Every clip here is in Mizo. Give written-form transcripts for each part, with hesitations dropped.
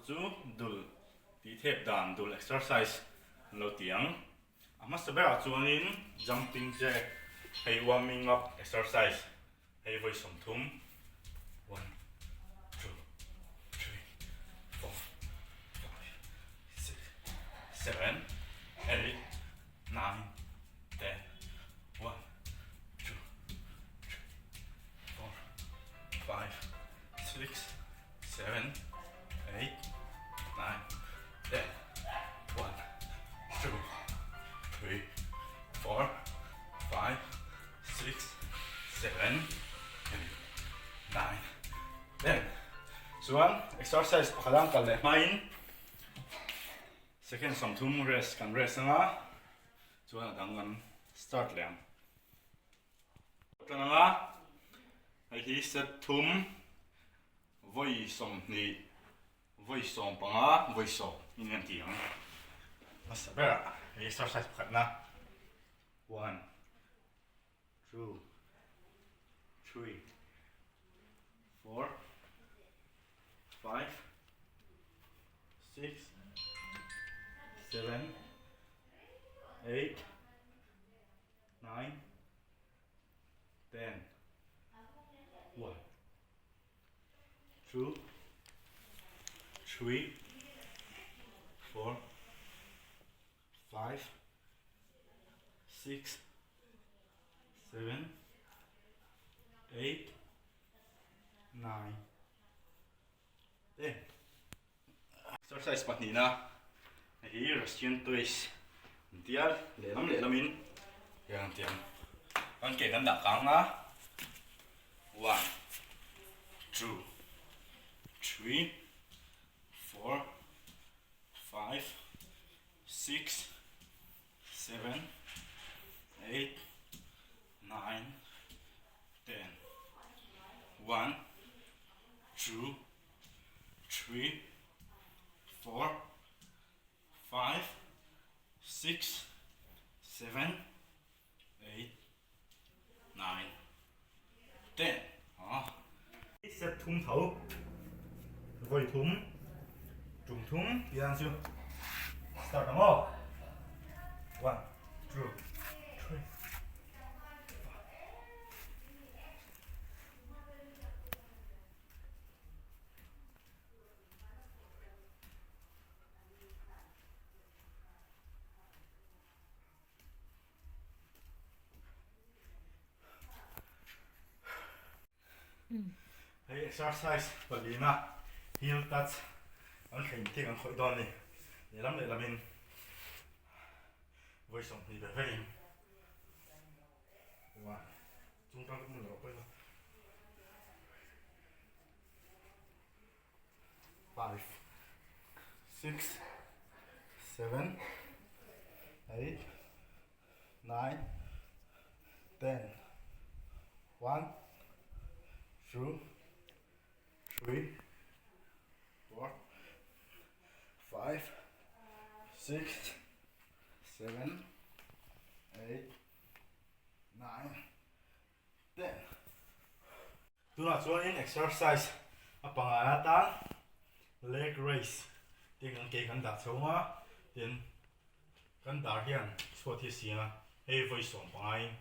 chu dul tih thep dan dul exercise an lo ti ang. A hmasa berah chuanin jumping jack hei warming up exercise hei vawi 30 one two three four five six seven eight nine ten one two three four five six seven eight nine ten one two three four five six seven eight nine ten chuan exercise pakhat ang kal leh hmain second 30 rest kan rest anga chuan a dang kan start leh ang. Tan anga hei hi set thum vawi 20 vawi 15 vawi 10 in kan ti ang hmasa berah hei exercise pakhatna one two three four five six seven eight nine, ten, one, two, three, four, five, six, seven, eight, nine, ten. Exercise pahnihna hi Russian twist an ti a, lehlam lehlamin hian an ti ang. Kan ke kan dah kang a, one, two, three, four, five, six, seven, eight, nine, ten, one, two, three, four, five, six, seven, eight, nine, ten. Ah. Set thum tho. Voi thum. Tum thum. Tiang chu. Start ang aw. One, two, three. Hei exercise palina heel touch an thleng thing an khawih dawn a ni. Lehlam lehlamin vawi 20 ve vekin one chung tang hmun lo pawh five six seven eight nine ten one two three four five six seven eight nine ten tunah chuanin exercise a pangai atan leg raise tih kan ke kan dah chho a tin kan dar hian chhuat hi a siam a hei vawi 15 in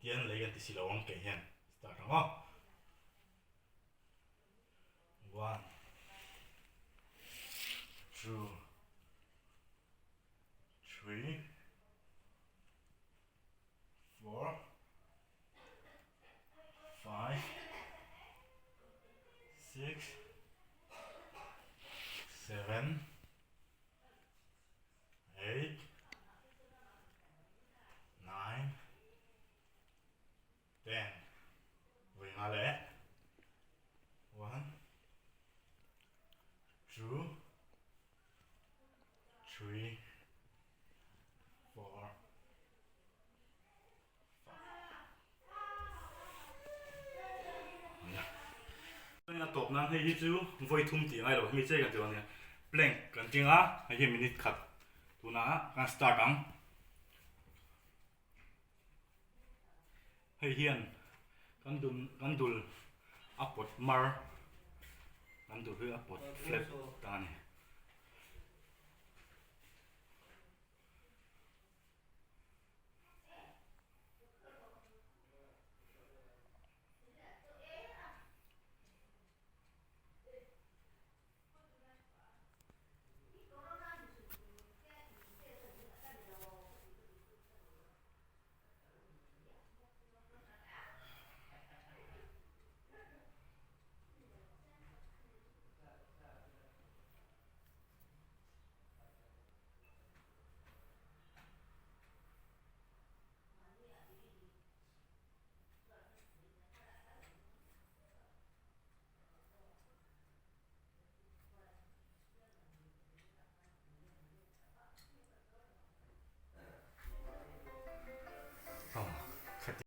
tian lei kan ti si lo ang ke hian start ang aw one two three four five six seven eight nine ten vawi nga leh one two three four a tawp nan hei hi chu vawi thum tih ngai lo hemi che kan ti ania plank kan ting a hei hi minute khat tunah kan start ang hei hian kan dun kan dul a pawt mar kan dul hi a pawt flat ta a ni.